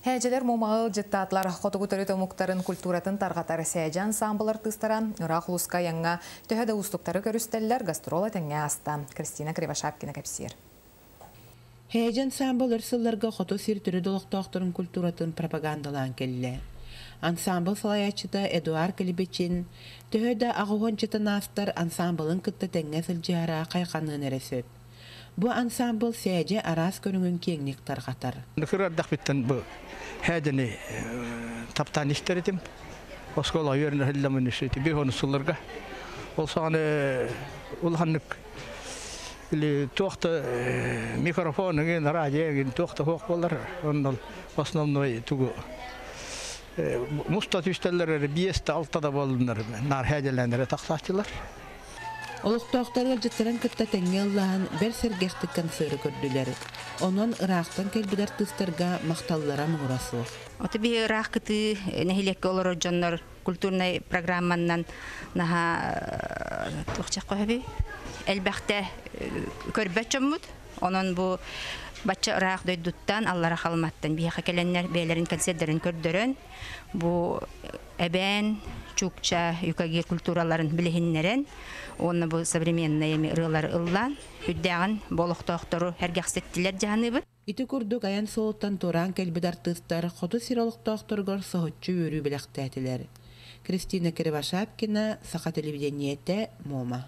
Һээдьэлэр Муомаҕа ыалдьыттаатылар. Хотугу төрүт омуктарын культуратын тарҕатар Сээдьэ ансаамбыл артыыстара ыраах улууска айаҥҥа төһө да уустуктары көрүстэллэр, гастрол этэҥҥэ ааста. Кристина Кривошапкина кэпсиир. Һээдьэ ансаамбыл өр сылларга хоту сир төрүт олохтоохторун культуратын пропагандалаан кэллэ. Ансаамбыл салайааччыта Эдуард Клебечин төһө да аҕыһуончатын аастар ансаамбылын кытта тэҥҥэ сылдьыһара хайҕаныан эрэ сөп. Бу ансаамбыл сээдьэ араас көрүҥүн киэҥник тарҕатар. Кыра эрдэхпиттэн бу һээдьэни таптаан истэр этим. Оскуола үөрэнэ сылдьаммын үсү би сылларга. Ол саҕана улаханнык или туох да микрофон эҥин, радио эҥин туох да суох буолар. Онно основной тугу муста түстэллэр эрэ биэс да алта да буоллуннар наар һээдьэлээн эрэ тахсааччылар. Олохтоохтор ыалдьыттарын кытта тэҥҥэ ыллаһан бэрт сэргэхтик концеры көрдүлэр. Онон ыраахтан кэлбит артыыстарга махталлара муҥура суох. Ото биһи ыраах кытыы нэһилиэккэ олорор дьоннор культурнай программаннан наһаа туохчах көһөбүй элбэхтэ көрбөт дьоммут. Онон бу бачча ыраах дойдуттан аллара Халыматтан биһиэхэ кэлэннэр бэйэлэрин концердарын көрдөрөн бу эбээн, чукча, юкагир культураларын билиһиннэрэн уонна бу современный эми ырыалары ыллаан үрдээҕин бу олохтоохтору сэргэхситтилэр дьаһаныыбыт. Ити курдук айан суолуттан туораан кэлбит артыыстар хоту сир олохтоохторугар соһуччу үөрүү бэлэхтээтилэр. Кристина Кривошапкина, Саха телевидениетэ, Муома.